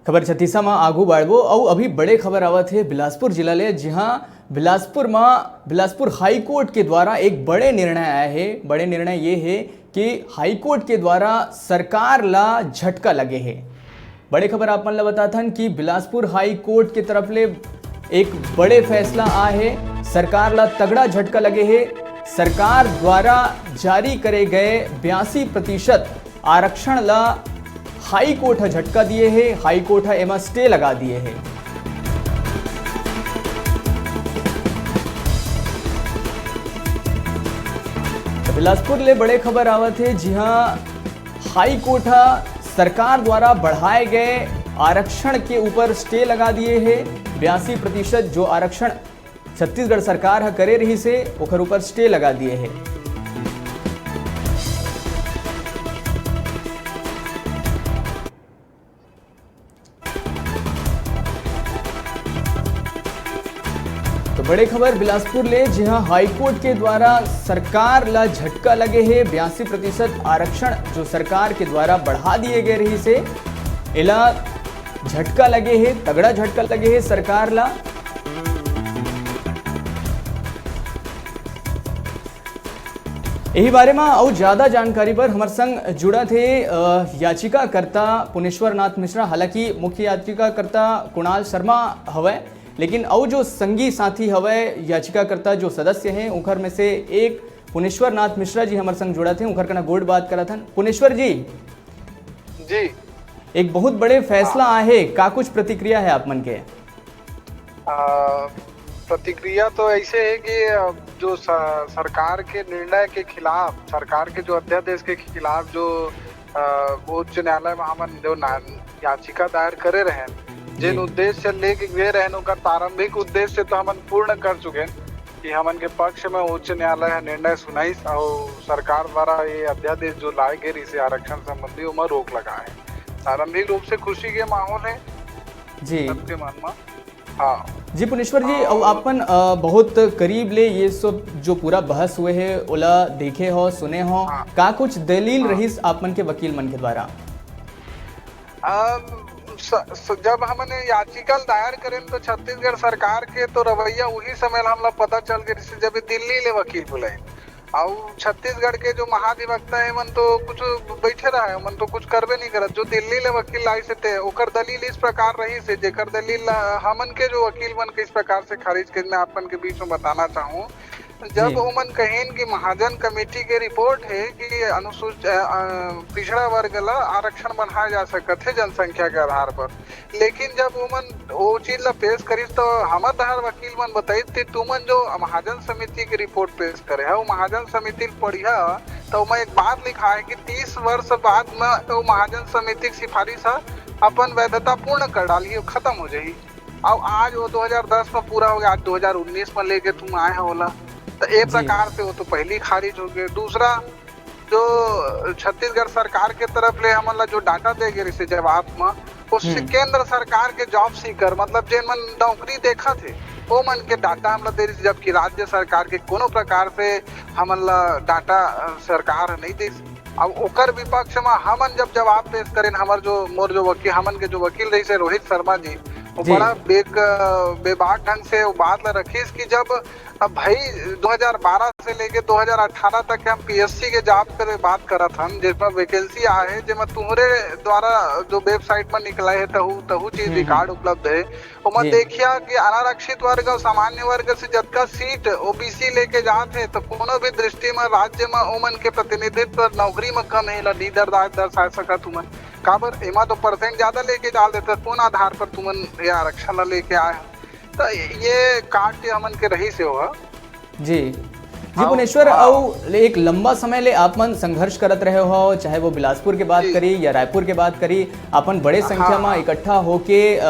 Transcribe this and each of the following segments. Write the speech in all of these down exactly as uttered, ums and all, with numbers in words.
खबर छत्तीसा म आगू बढ़बो अउ अभी बड़े खबर आवत हे बिलासपुर जिला ले, जिहां बिलासपुर म बिलासपुर हाई कोर्ट के द्वारा एक बड़े निर्णय आए हे। बड़े निर्णय ये हे कि हाई कोर्ट के द्वारा सरकार ला झटका लगे हे। बड़े खबर आप मन ला बताथन कि बिलासपुर हाई कोर्ट के तरफ ले एक बड़े फैसला आए हे। सरकार ला तगड़ा झटका लगे हे। सरकार द्वारा जारी करे गए बयासी प्रतिशत आरक्षण ला हाई कोर्ट ह झटका दिए हे। हाई कोर्ट ह एमा स्टे लगा दिए हे। बिलासपुर ले बड़े खबर आवत हे, जिहां हाई कोर्ट ह सरकार द्वारा बढ़ाए गए आरक्षण के ऊपर स्टे लगा दिए हे। बयासी प्रतिशत जो आरक्षण छत्तीसगढ़ सरकार ह करे रहिस हे, ओखर ऊपर स्टे लगा दिए हे। तो बड़े खबर बिलासपुर ले, जिहां हाईकोर्ट के द्वारा सरकार ला झटका लगे हे। बयासी प्रतिशत आरक्षण जो सरकार के द्वारा बढ़ा दिए गए रहिस हे, एला झटका लगे हे, तगड़ा झटका लगे हे सरकार ला। यही बारे में अउ ज्यादा जानकारी बर हमर संग जुड़त हे, अ, याचिकाकर्ता पुनेश्वर नाथ मिश्रा। हालांकि मुख्य याचिकाकर्ता कुणाल शर्मा हवय, लेकिन अउ जो संगी साथी हवय, याचिकाकर्ता जो सदस्य हैं, उनकर में से एक पुनेश्वर नाथ मिश्रा जी हमर संग जुड़त हे, उनकर कना गोठ बात करत हन। पुनेश्वर जी, जी। एक बहुत बड़े फैसला हाँ। आहे, का कुछ प्रतिक्रिया है आप मन के? आ, प्रतिक्रिया तो ऐसे है कि, अ, जो स-, सरकार के निर्णय के खिलाफ, सरकार के जो अध्यादेश के खिलाफ जो, अ, उच्च न्यायालय में हमन जो ना-, याचिका दायर करे रहेन, जिन जी। उद्देश्य लेके गए रहेन, ओकर प्रारंभिक उद्देश्य तो हमन पूर्ण कर चुके हैं कि हमन के पक्ष में उच्च न्यायालय ह निर्णय सुनाइस और सरकार द्वारा ये अध्यादेश जो लाए गए, इसे आरक्षण संबंधी, ओमा रोक लगा है। प्रारंभिक रूप से खुशी के माहौल है जी। सबके मन में। हाँ। जी पुनेश्वर जी, अउ अपन, अ, बहुत करीब ले ये सब जो पूरा बहस हुए हे, ओला देखे हो, सुने हो, हाँ। का कुछ दलील हाँ। रहिस आप मन के वकील मन के द्वारा? अम, स-, स-, जब हमन याचिका दायर करेन तो छत्तीसगढ़ सरकार के तो रवैया उही समय हमला पता चल गए, जैसे जब ये दिल्ली ले वकील बुलाए। अउ छत्तीसगढ़ के जो महाधिवक्ता हे, मन तो कुछ बैठे रहे, मन तो कुछ करबे नहीं करत। जो दिल्ली ले वकील लाइस हे, ते ओकर दलील इस प्रकार रहिस हे, जेकर दलील ला हमन के जो वकील मन के इस प्रकार से खारिज के मैं आप मन के बीच में बताना चाहूँ। जब जी। ओमन कहिन कि महाजन कमेटी के रिपोर्ट हे कि अनुसूच-, अ, अ, पिछड़ा वर्ग ला आरक्षण बढ़ाया जा सकत हे जनसंख्या के आधार पर, लेकिन जब ओमन वो चीज ला पेश करिस, तो हमर डहर वकील मन बताइस कि तुमन जो महाजन समिति के रिपोर्ट पेश करे हव, महाजन समिति ल पढ़िया, तो ओमा एक बात लिखा है कि तीस वर्ष बाद में तो महाजन समिति की सिफारिश ह अपन वैधता पूर्ण कर डालही, खत्म हो जाही। अब आज वो दो हज़ार दस में पूरा हो गया, आज दो हज़ार उन्नीस में लेके तुम आए हो ओला, तो ए जी। प्रकार से वो तो पहली खारिज हो गए। दूसरा, जो छत्तीसगढ़ सरकार के तरफ ले हमन ला जो डाटा दे गे रहिसे जवाब म, उससे हम्म। केंद्र सरकार के जॉब सीकर, मतलब जेन मन नौकरी देखत हे, वो मन के डाटा हमला दे रहिसे, जबकि राज्य सरकार के कोनो प्रकार से हमन ला डाटा, अ, सरकार ह नहीं दिस। अब ओकर विपक्ष म हमन जब जवाब पेश करेन, हमर जो, मोर जो वकील, हमन के जो वकील रहिसे रोहित शर्मा जी, वो जी। बड़ा बेक-, बेबाक ढंग से वो बात ला रखिस कि जब अब भाई, दो हज़ार बारह से लेके दो हज़ार अठारह तक के हम पीएससी के जॉब के बात करत हन, जेमा वैकेंसी आए हे, जेमा तुहरे द्वारा जो वेबसाइट में निकला है, तहु, तहु चीज हम्म, हम्म। रिकॉर्ड उपलब्ध है। ओमा जी। देखिया कि अनारक्षित वर्ग और सामान्य वर्ग से जतका सीट ओबीसी लेके जात है, तो कोनो भी दृष्टि में राज्य में ओमन के प्रतिनिधित्व नौकरी में कम है, ला नहीं दर्दा-, दर्शा सकत तुमन। काबर एमा तो परसेंट ज्यादा लेके डाल देते, कौन आधार पर तुमन ये आरक्षण ला लेके आए हो? तो ये काट के हमन के रही से हो। जी। जी, हाँ, पुनेश्वर, हाँ। अउ एक लंबा समय ले आप मन संघर्ष करत रहे हो, चाहे वो बिलासपुर के बात जी। करी या रायपुर के बात करी, अपन बड़े संख्या हाँ, में हाँ। इकट्ठा होके, अ,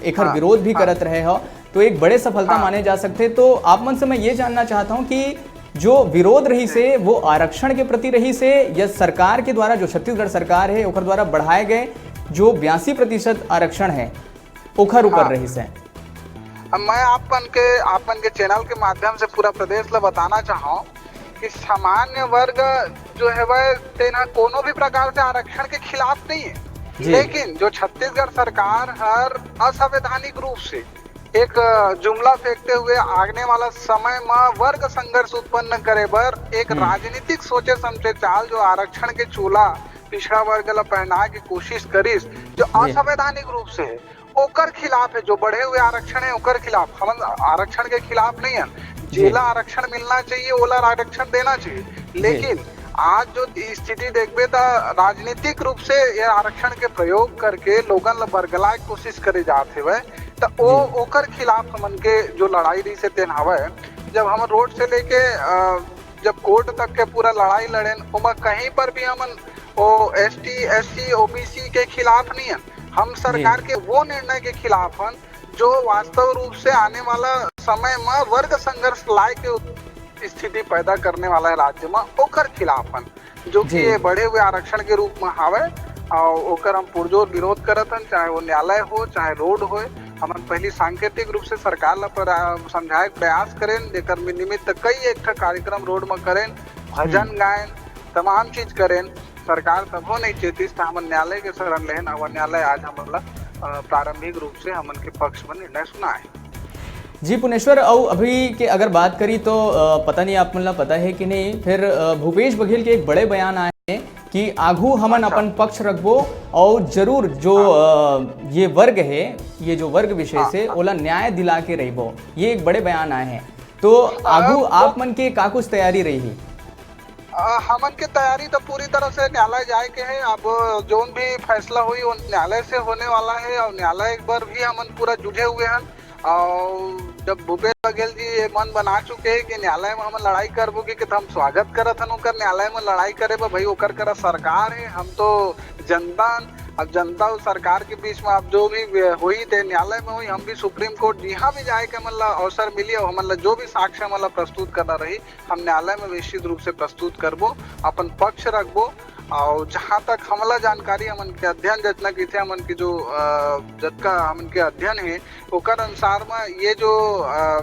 एकर हाँ, विरोध भी हाँ। करत रहे हो, तो एक बड़े सफलता हाँ। माने जा सकते। तो आप मन से मैं ये जानना चाहता हूँ कि जो विरोध रही से, वो आरक्षण के प्रति रही से या सरकार के द्वारा, जो छत्तीसगढ़ सरकार है, ओकर द्वारा बढ़ाए गए जो बयासी प्रतिशत आरक्षण है, ओखर ऊपर हाँ। रही से? अब मैं आप मन के, आप मन के चैनल के माध्यम से पूरा प्रदेश ला बताना चाहूँ कि सामान्य वर्ग जो है वह तेना कोनो भी प्रकार से आरक्षण के खिलाफ नहीं है। लेकिन जो छत्तीसगढ़ सरकार हर असंवैधानिक रूप से एक जुमला फेंकते हुए आने वाला समय म वर्ग संघर्ष उत्पन्न करे बर एक राजनीतिक सोचे समझे चाल, जो आरक्षण के चोला पिछड़ा वर्ग ला पहनाए के कोशिश करिस, जो असंवैधानिक रूप से है, ओकर खिलाफ है। जो बढ़े हुए आरक्षण है, ओकर खिलाफ। हमन आरक्षण के खिलाफ नहीं है, जेला आरक्षण मिलना चाहिए, ओला आरक्षण देना चाहिए। लेकिन आज जो स्थिति देखबे, त राजनीतिक रूप से ये आरक्षण के प्रयोग करके लोगन ला बरगलाए के कोशिश करे जात हेवय, त ओ ओकर खिलाफ हमन के जो लड़ाई रही से तेन हवय। जब हम रोड से लेके अ, जब कोर्ट तक के पूरा लड़ाई लड़ेन, ओमा कहीं पर भी हमन ओ एसटी, एससी, ओबीसी के खिलाफ नहीं हन। हम सरकार के वो निर्णय के खिलाफ हन जो वास्तव रूप से आने वाला समय म वर्ग संघर्ष लाए के उत-, स्थिति पैदा करने वाला है राज्य म, ओकर खिलाफ हन, जो कि ये बढ़े हुए आरक्षण के रूप म हावय। और ओकर हम पुरजोर विरोध करत हन, चाहे वो न्यायालय हो, चाहे रोड होय। हमन पहली सांकेतिक रूप से सरकार ला पर, आ, समझाए के प्रयास करेन, जेकर निमित्त कई एक ठा कार्यक्रम रोड म करेन, भजन गायन, तमाम चीज करेन। सरकार तभो नहीं चेतिस, त हमन न्यायालय के शरण लेन, और न्यायालय आज हमन ला, अ, प्रारंभिक रूप से हमन के पक्ष में निर्णय सुनाए। जी पुनेश्वर, अउ अभी के अगर बात करी तो, अ, पता नहीं आप मन ला पता है कि नहीं, फिर, अ, भूपेश बघेल के एक बड़े बयान आए हैं कि आघू हमन अपन पक्ष रखबो और जरूर जो, अ, ये वर्ग है, ये जो वर्ग विशेष है, ओला न्याय दिला के रहिबो। ये एक बड़े बयान आए हैं। तो आघू आप मन के का कुछ तैयारी रही? अ, हमन के तैयारी तो पूरी तरह से न्यायालय जाए के है। अब जोन भी फैसला होई, वो न्यायालय से होने वाला है और न्यायालय एक बार भी हमन पूरा जुझे हुए हन। और जब भूपेश बघेल जी ये मन बना चुके हैं कि न्यायालय में हमन लड़ाई करबो, कि, कि तो हम स्वागत करत हन ओकर न्यायालय में लड़ाई करे बर। भाई, ओकर करा सरकार है, हम तो जनता हन। अब जनता और सरकार के बीच में अब जो भी होई, ते न्यायालय में होई। हम भी सुप्रीम कोर्ट जिहाँ भी जाए के हमन ला अवसर मिली और हमन ला जो भी साक्ष्य हमन ला प्रस्तुत करना रही, हम न्यायालय में निश्चित रूप से प्रस्तुत करबो, अपन पक्ष रखबो। और जहाँ तक हमला जानकारी, हमन के अध्ययन जतना किथे, हमन के जो, अ, जतका हमन के अध्ययन है, ओकर अनुसार में ये जो, अ,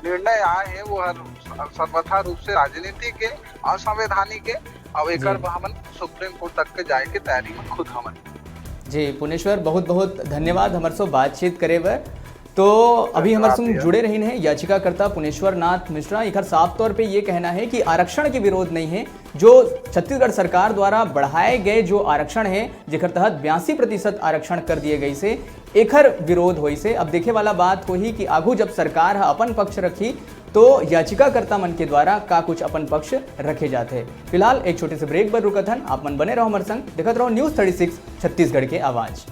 निर्णय आए है, वो हर सर्वथा रूप से राजनीतिक है, असंवैधानिक है, और एकर बर हमन सुप्रीम कोर्ट तक के जाए के तैयारी में खुद हमन। जी पुनेश्वर, बहुत बहुत धन्यवाद हमर सो बातचीत करे बर। तो अभी हमर संग जुड़े रहिन है याचिकाकर्ता पुनेश्वर नाथ मिश्रा। एकर साफ तौर पे ये कहना है कि आरक्षण के विरोध नहीं है, जो छत्तीसगढ़ सरकार द्वारा बढ़ाए गए जो आरक्षण है, जेकर तहत बयासी प्रतिशत आरक्षण कर दिए गइसे, एकर विरोध होइसे। अब देखे वाला बात होही कि आघू जब सरकार ह अपन पक्ष रखी, तो याचिकाकर्ता मन के द्वारा का कुछ अपन पक्ष रखे जाथे। फिलहाल एक छोटे से ब्रेक बर रुकत हन, आप मन बने रहो हमर संग, देखत रहो News Thirty Six छत्तीसगढ़ के आवाज।